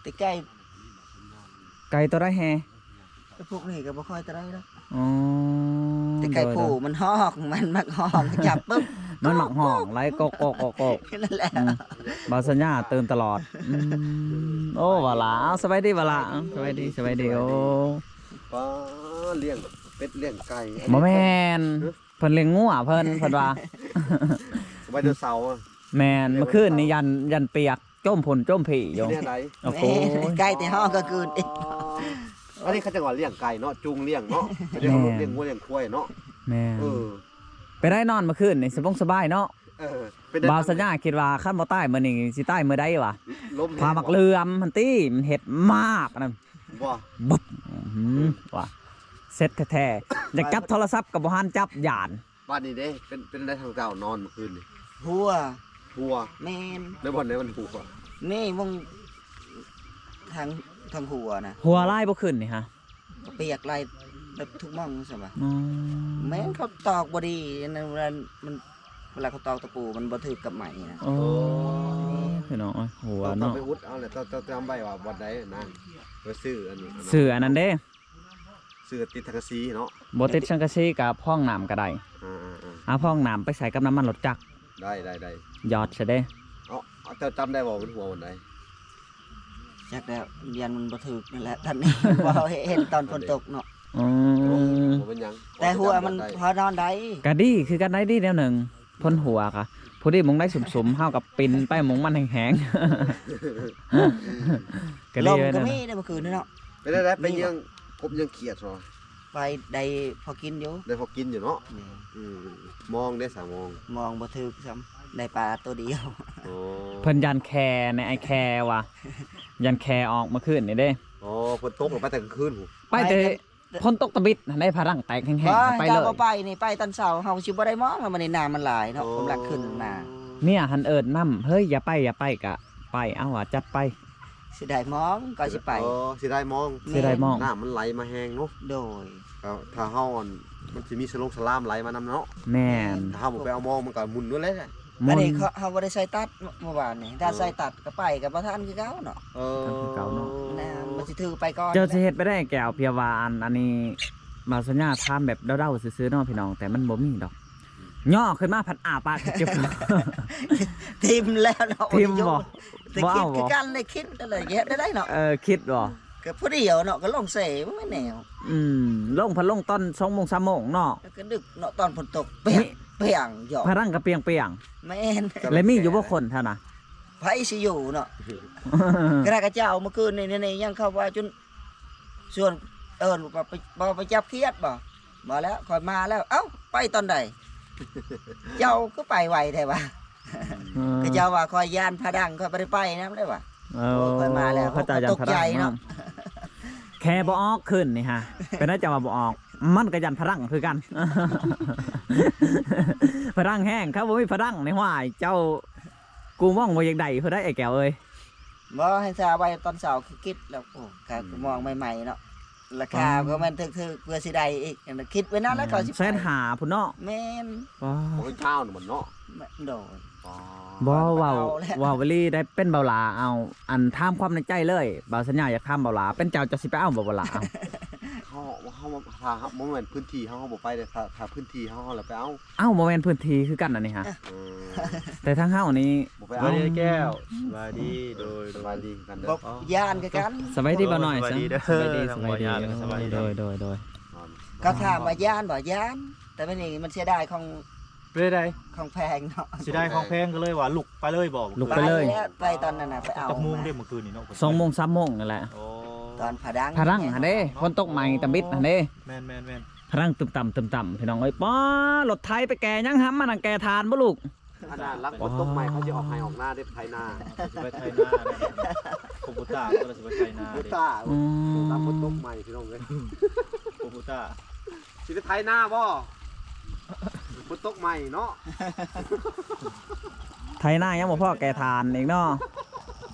ແຕ່ໄກ່ ໄກ່ໂຕໃດແຮ? ແຕ່ພວກນີ້ກໍບໍ່ຄ່ອຍເທົ່າໃດດອກ ອໍ ແຕ່ໄກ່ ໂດຍໆ ຜູ້ມັນຮ້ອງ ມັນມັກຮ້ອງ ຈັບປຶບ ມັນມັກຮ້ອງຫຼາຍ ກອກໆໆໆ ນັ້ນແຫຼະ ອືມ ບ່າວສັນຍາຕື່ນຕະຫຼອດ ອືມ ໂອ້ ວາລາ ເອົາ ສະບາຍດີວາລາ ເອົາ ສະບາຍດີ ສະບາຍດີ ໂອ້ ປ້າ ລ້ຽງເປັດລ້ຽງໄກ່ ບໍ່ແມ່ນ ຮະ ເພິ່ນລ້ຽງງົວເພິ່ນ ເພິ່ນວ່າ ໄດໂນເສົາ ແມ່ນ ມື້ຄືນນີ້ຢ້ານ ຢ້ານປຽກ ໂຈມພຸ້ນໂຈມພີ້ຢູ່ ແນວໃດ ໂອ້ໂຫ ແມ່ນ ໄກ່ແຕ່ຮ້ອງກາງຄືນອີກ ອັນນີ້ເຂົາຈັກວ່າລ້ຽງໄກ່ເນາະ ຈູງລ້ຽງເນາະ ເຂົາເຈົ້າ ແມ່ນ ລ້ຽງງົວລ້ຽງຄວາຍເນາະ ແມ່ນ ເອີ ໄປໄດ້ນອນມື້ຄືນນີ້ ສະບົງສະບາຍເນາະ ເອີ ເປັນ ບ່າວສັນຍາຄິດວ່າຄັນບໍ່ຕາຍມື້ນີ້ຊິຕາຍມື້ໃດວະ ລົມ ຜ້າໝາກເຫຼື່ອມຫັ້ນຕິ ມັນເຮັດມາກນະ ບໍ່ ບຶບ ອືມ ວ່າ ເສັດແທ້ໆ ຢາກຈັບໂທລະສັບກໍບໍ່ທັນຈັບ ຢ້ານ ບາດນີ້ເດ້ ເປັນ ເປັນໄດທາງເຈົ້ານອນມື້ຄືນນີ້? ຫົວ ຫົວ ແມ່ນ ໃນບ່ອນໃດມັນຫົວ? ນີ້ວງທາງ ທາງຫົວນະ ຫົວຫຼາຍບໍ່ຂຶ້ນນີ້ຫະ? ກະປຽກຫຼາຍແບບທຸກໝ່ອງຊັ້ນວ່າ. ອືມ ແມ່ນເຂົາຕອກບໍ່ດີ ອັນນັ້ນ ເວລາ ມັນ ເວລາເຂົາຕອກຕະປູມັນບໍ່ຖືກກັບໄມ້ນະ. ໂອ້ ໂອ້ ພີ່ນ້ອງເອີຍ ຫົວ ຕ້ອງ ເນາະ ໄປອຸດເອົາແຫຼະ. ເຈົ້າ ເຈົ້າຈຳໄວ້ວ່າບ່ອນໃດນະ ໄປຊື້ອັນນີ້ ຊື້ອັນນັ້ນເດ້. ຊື້ຕິດສັງກະສີເນາະ. ບໍ່ຕິດສັງກະສີກະພອງນ້ຳກະໄດ້. ອ່າໆໆ ເອົາພອງນ້ຳໄປໃສ່ກັບນ້ຳມັນລົດຈັກ. ໄດ້ໆໆ ຢອດຊະເດ້. ເອົາ ເຈົ້າຈຳໄດ້ບໍ່ມັນຫົວບ່ອນໃດ? ຈັກແລ້ວ ຢ້ານມັນບໍ່ຖືກນັ້ນແຫຼະ ຕອນນີ້ ບໍ່ເຫັນຕອນຝົນຕົກເນາະ. ອືມ ບໍ່ເປັນຫຍັງ ແຕ່ຫົວມັນພໍນອນໄດ້. ກະດີຄືກັນໄດ໋ ດີແນວໜຶ່ງ. ພົ້ນຫົວກະ ພໍດີໝ່ອງໃດສຸມໆ ເຮົາກະປິ່ນໄປໝ່ອງມັນແຮງໆ ກະດີ. ລົມກະມີເດ້ມື້ຄືນນີ້ເນາະ. ເປັນໃດ ໄປເຍື່ອງກົບເຍື່ອງຂຽດບໍ? ໄປໄດ້ພໍກິນຢູ່ ໄດ້ພໍກິນຢູ່ເນາະ. ແມ່ນ ອືມ ມອງເດ້ສາວມອງ ມອງບໍ່ຖືກຊ້ຳ ໄດ້ປາໂຕດຽວ. ໂອ້ ເພິ່ນຢ້ານແຄ່ໃນ ອ້າຍແຄ່ວ່າ ຢ້ານແຄ່ອອກມື້ຄືນນີ້ເດ້. ອໍ ຝົນຕົກ ໄປແຕ່ກາງຄືນພຸ້ນ ໄປແຕ່ ໄປແຕ່ ຝົນຕົກຕະບິດຫັ້ນໄດ໋ ຜະດັງແຕກແຮງໆ ບໍ່ ໄປເລີຍ ເຮົາບໍ່ໄປນີ້ ໄປຕອນເຊົ້າ ເຮົາຊິບໍ່ໄດ້ມອງ ແລ້ວມື້ນີ້ນ້ຳມັນຫຼາຍເນາະ. ໂອ້ ກຳລັງຂຶ້ນມາ ເມຍຫັ້ນເອີ້ນນຳ ເຮີ້ຍ ຢ່າໄປ ຢ່າໄປ ກະໄປ ເອົາວ່າຈັດໄປ. ເສຍດາຍມອງ ກໍຊິໄປ. ອໍ ເສຍດາຍມອງ ແມ່ນ ເສຍດາຍມອງ ນ້ຳມັນໄຫຼມາແຮງເນາະ. ໂດຍ ຖ້າເຮົາ ອັນ ມັນຊິມີສະຫຼົງສະຫຼາມໄຫຼມານຳເນາະ. ແມ່ນ ຖ້າເຮົາບໍ່ໄປເອົາມອງ ມັນກະໝຸ່ນໂດດແຫຼະ. ອັນນີ້ເຂົາ ເຮົາບໍ່ໄດ້ໃສ່ຕັດເມື່ອວານນີ້ ຖ້າໃສ່ຕັດກະໄປກະບໍ່ທັນຄືເກົ່າເນາະ. ເອີ ທັນຄືເກົ່າເນາະ ນ້ຳມັນຊິຖືໄປກ່ອນ. ເຈົ້າຊິເຮັດໄປໄດ້ແກ້ວ ເພາະວ່າ ອັນ ອັນນີ້ ບ່າວສັນຍາຖາມແບບເດົາໆຊື່ໆເນາະພີ່ນ້ອງ ແຕ່ມັນບໍ່ມີດອກ. ຍໍຂຶ້ນມາພັດອ້າປາກ ເຈັບ ຖິ້ມແລ້ວເນາະ. ຖິ້ມບໍ່? ບໍ່ເອົາບໍ່? ຄິດຄືກັນ ໄດ້ຄິດນັ້ນແຫຼະ ເຮັດໄດ້ເນາະ. ເອີ ຄິດບໍ່? ກະຜູ້ດຽວເນາະ ກະລົງເສ ບໍ່ແມ່ນແນວ. ອືມ ລົງພັດລົງຕອນສອງໂມງ ສາມໂມງເນາະ ກະດຶກເນາະ ຕອນຝົນຕົກ ປຽກ ປຽກຢູ່ ຜະດັງກະປຽງໆ. ແມ່ນ ແລ້ວມີຢູ່ບໍ່ຄົນຫັ້ນນະ? ໃຜຊິຢູ່ເນາະ. ຂະໜາດເຂົາເຈົ້າເມື່ອຄືນນີ້ ນີ້ຍັງເຂົ້າວ່າຈົນ ຊວນເອີ້ນວ່າ ບໍ່ໄປຈັບຂຽດບໍ່? ບໍ່ແລ້ວ ຂ້ອຍມາແລ້ວ. ເອົ້າ ໄປຕອນໃດ? ເຈົ້າຄືໄປໄວແທ້ວະ? ອືມ ເຂົາເຈົ້າວ່າຂ້ອຍຢ້ານຜະດັງ ຂ້ອຍບໍ່ໄດ້ໄປນຳເດ້ວະ. ໂອ້ ໂອ້ຍ ຂ້ອຍມາແລ້ວ ເຂົາເຈົ້າຢ້ານຜະດັງເນາະ. ແຄ່ບໍ່ອອກຄືນນີ້ຫະ ເປັນຫຍັງຈັ່ງວ່າບໍ່ອອກ? ມັນກະຢ້ານຜະດັງຄືກັນ ຜະດັງແຮງ. ຄັນບໍ່ມີຜະດັງນີ້ ຫ້ວຍ ເຈົ້າ ກູມອງບໍ່ຢາກໄດ້ພຸ້ນໃດ໋ ອ້າຍແກ້ວເອີຍ. ບໍ່ ໃຫ້ຊາໄວ້ຕອນເຊົ້າຄືຄິດແລ້ວ. ໂອ້ ກະ ອືມ ກູມອງໃໝ່ໆເນາະ ລາຄາ ປາ ກະແມ່ນຖືກໆ ເພື່ອຊິໄດ້ອີກ ຄິດໄວ້ນັ້ນແຫຼະ. ອືມ ເຂົາຊິ ແສນຫ້າພຸ້ນເນາະ. ແມ່ນ ປາ ບໍ່ເປັນຊາວນະມັນເນາະ. ໂດຍ ປາ ບໍ່ ເວົ້າ ເວົ້າອີ່ຫຼີໄດ໋ ເປັນບ່າວຫຼ້າ. ເອົາ ອັນ ຖາມຄວາມໃນໃຈເລີຍ ບ່າວສັນຍາຢາກຖາມບ່າວຫຼ້າ ເປັນເຈົ້າ ເຈົ້າຊິໄປເອົາບໍ່ ບ່າວຫຼ້າ? ເອົາ ເຮົາ ເຮົາ ຖ້າ ເຮົາ ບໍ່ແມ່ນພື້ນທີ່ເຮົາ ເຮົາບໍ່ໄປເດ້. ຖ້າ ຖ້າພື້ນທີ່ເຮົາ ເຮົາລະໄປເອົາ. ເອົ້າ ບໍ່ແມ່ນພື້ນທີ່ຄືກັນອັນນີ້ຫະ. ເອີ ແຕ່ທາງເຮົານີ້ ບໍ່ໄປເອົາ. ສະບາຍດີແກ້ວ ສະບາຍດີ. ໂດຍ ສະບາຍດີຄືກັນເດີ. ຢ້ານຄືກັນ. ສະບາຍດີບ່າວນ້ອຍ. ສະບາຍດີເດີ ສະບາຍດີ ສະບາຍດີ. ໂດຍ ໂດຍ ໂດຍ. ເຂົາຖາມວ່າຢ້ານບໍ່? ຢ້ານ ແຕ່ບັດນີ້ມັນເສຍດາຍຂອງ ເປັນໃດ? ຂອງແພງເນາະ ເສຍດາຍຂອງແພງ ກະເລີຍວ່າລຸກໄປເລີຍບໍ່? ລຸກໄປເລີຍ ໄປຕອນນັ້ນນະ ໄປເອົາ. ຈັກໂມງເດ້ມື້ຄືນນີ້ເນາະ? ສອງໂມງ ສາມໂມງນີ້ແຫຼະ. ໂອ້ ຕອນຜະດັງ ຜະດັງຫັ້ນເດ້ ຝົນຕົກໃໝ່ຕະບິດຫັ້ນເດ້. ແມ່ນໆໆ ພະລັງຕຶມຕ່ຳ ຕຶມຕ່ຳ ພີ່ນ້ອງເອີຍ. ປ້າ ລົດໄຖໄປແກ່ຫຍັງຫຳ ມານັ່ງແກ່ຖ່ານບໍ່ລູກ? ອັນນັ້ນຫຼັງຝົນຕົກໃໝ່ ເຂົາຊິອອກໄຮ່ອອກນາເດ້ ໄຖນາ. ເຂົາຊິໄປໄຖນາ ໂຄໂບຕ້າ ເຂົາຊິໄປໄຖນາເດ້. ໂຄໂບຕ້າ ອືມ ຫຼັງຝົນຕົກໃໝ່ ພີ່ນ້ອງເອີຍ ໂຄໂບຕ້າ. ຊິໄປໄຖນາບໍ່? ຝົນຕົກໃໝ່ເນາະ ໄຖນາຍັງບໍ່ພໍແກ່ຖ່ານອີກເນາະ.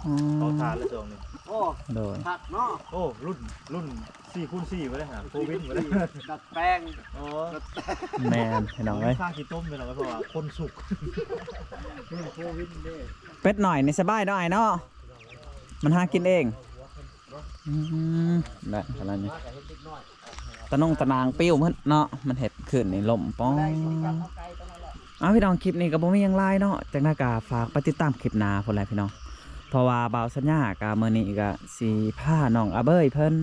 ອືມ ເຜົາຖ່ານແລ້ວຊ່ວງນີ້. ໂອ້ ໂດຍ ຄັກເນາະ. ໂອ້ ລຸ້ນ ລຸ້ນ ສີ່ຄູນສີ່ ບໍ່ໄດ້ຫາໂຄວິດບໍ່ໄດ້ ດັດແປງ. ອໍ ດັດແປງ ແມ່ນ ພີ່ນ້ອງເອີຍ ຂ້າຂີ້ຕົມ ພີ່ນ້ອງເອີຍ ເພາະວ່າຄົນສຸກ. ເປັດນ້ອຍນີ້ສະບາຍເນາະ ອ້າຍເນາະ ມັນຫາກິນເອງ. ອືມ ໄດ້ຂະໜາດນີ້ ຕາໜົງຕາໜາງປິວໝົດເນາະ ມັນເຮັດຂຶ້ນນີ້ລົ້ມ. ປ້ອ ເອົາ ພີ່ນ້ອງ ຄລິບນີ້ກະບໍ່ມີຫຍັງຫຼາຍເນາະ ຈັ່ງໃດກະຝາກໄປຕິດຕາມຄລິບໜ້າພຸ້ນແຫຼະ ພີ່ນ້ອງ. ເພາະວ່າບ່າວສັນຍາກະມື້ນີ້ກະຊິພານ້ອງອາເບີຍເພິ່ນ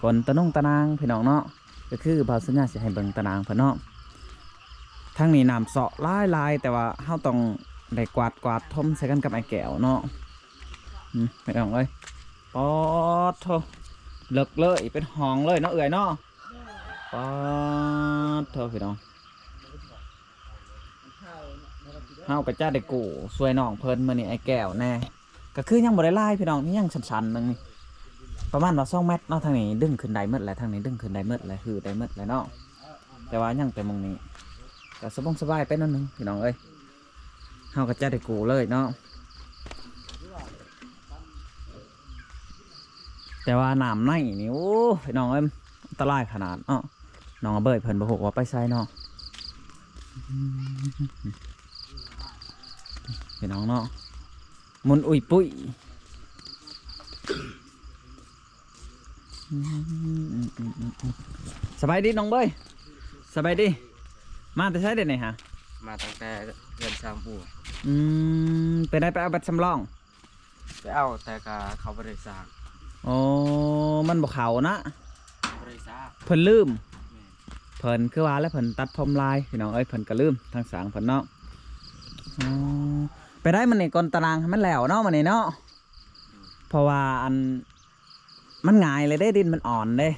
ກົນຕາໜົງຕາໜາງ ພີ່ນ້ອງເນາະ. ກະຄືບ່າວສັນຍາຊິໃຫ້ເບິ່ງຕາໜາງເພິ່ນເນາະ. ທາງນີ້ນ້ຳເຊາະຫຼາຍໆ ແຕ່ວ່າເຮົາຕ້ອງໄດ້ກວາດ ກວາດຖົມໃສ່ກັນກັບອ້າຍແກ້ວເນາະ. ອືມ ພີ່ນ້ອງເອີຍ ປາດໂທ້ ເລິກເລີຍ ເປັນຫ້ອງເລີຍເນາະ ເອື້ອຍເນາະ. ປາດໂທ້ ພີ່ນ້ອງ ເຮົາກະຈະໄດ້ກູ້ຊ່ວຍນ້ອງເພິ່ນ ມື້ນີ້ອ້າຍແກ້ວແດ່. ກະຄືຍັງບໍ່ໄດ້ຫຼາຍ ພີ່ນ້ອງ ຍັງສັ້ນໆໜຶ່ງນີ້ ປະມານວ່າສອງແມັດເນາະ. ທາງນີ້ດຶງຂຶ້ນໄດ້ໝົດແຫຼະ ທາງນີ້ດຶງຂຶ້ນໄດ້ໝົດແຫຼະ ຮື້ໄດ້ໝົດແຫຼະເນາະ. ແຕ່ວ່າຍັງແຕ່ໝ່ອງນີ້ ກະສະບົງສະບາຍໄປໜ້ອຍໜຶ່ງ ພີ່ນ້ອງເອີຍ. ເຮົາກະຈະໄດ້ກູ້ເລີຍເນາະ. ແຕ່ວ່ານ້ຳໃນນີ້ ໂອ້ ພີ່ນ້ອງເອີຍ ອັນຕະລາຍຂະໜາດເນາະ. ນ້ອງອາເບີຍເພິ່ນບໍ່ຮູ້ວ່າໄປໃສເນາະ ພີ່ນ້ອງເນາະ ໝຸ່ນອຸ້ຍປຸ້ຍ. ອືມ ສະບາຍດີນ້ອງເບີຍ ສະບາຍດີ. ມາແຕ່ໃສເດນີ້ຫະ? ມາຕັ້ງແຕ່ເຮືອນຊາມອູ. ອືມ ເປັນໃດໄປເອົາບັດສຳລອງ? ໄປເອົາ ແຕ່ກະເຂົາບໍ່ໄດ້ສ້າງ. ອໍ ມັນບໍ່ເຂົ້ານະ ບໍ່ໄດ້ສ້າງ ເພິ່ນລືມ. ແມ່ນ ເພິ່ນຄືວ່າແຫຼະ ເພິ່ນຕັດຜົມລາຍ ພີ່ນ້ອງເອີຍ ເພິ່ນກະລືມ ທາງຊ່າງເພິ່ນເນາະ. ອໍ ໄປໄດ້ມື້ນີ້ ກົນຕາໜ່າງໃຫ້ມັນແລ້ວເນາະ ມື້ນີ້ເນາະ ເພາະວ່າອັນ ມັນຫງາຍເລີຍເດ້ ດິນມັນອ່ອນເດ້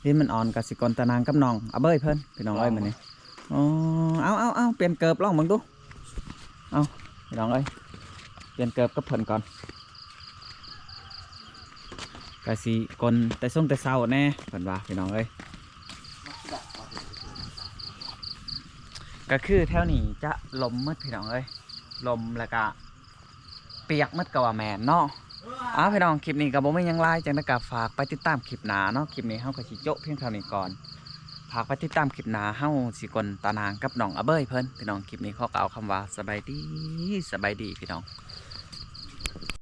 ດິນມັນອ່ອນ ກະຊິກົນຕາໜ່າງກັບນ້ອງອາເບີຍເພິ່ນ ພີ່ນ້ອງເອີຍ ມື້ນີ້. ອໍ ເອົາ ເອົາ ເອົາ ປ່ຽນເກີບລອງເບິ່ງດູ. ເອົາ ພີ່ນ້ອງເອີຍ ປ່ຽນເກີບກັບເພິ່ນກ່ອນ ກະຊິກົນແຕ່ຊົງແຕ່ເຊົ້າແດ່ ເພິ່ນວ່າ ພີ່ນ້ອງເອີຍ. ກະຄືແຖວນີ້ຈະລົມໝົດ ພີ່ນ້ອງເອີຍ ລົມ ແລ້ວກະ ປຽກໝົດກະວ່າແມ່ນເນາະ. ເອົາ ພີ່ນ້ອງ ຄລິບນີ້ກະບໍ່ມີຫຍັງຫຼາຍ ຈັ່ງໃດກະຝາກໄປຕິດຕາມຄລິບໜ້າເນາະ. ຄລິບນີ້ເຮົາກະຊິໂຈະພຽງເທົ່ານີ້ກ່ອນ ຝາກໄປຕິດຕາມຄລິບໜ້າ ເຮົາຊິກົນຕາໜ່າງກັບນ້ອງອາເບີຍເພິ່ນ ພີ່ນ້ອງ. ຄລິບນີ້ຂໍກ່າວຄຳວ່າສະບາຍດີ ສະບາຍດີ ພີ່ນ້ອງ.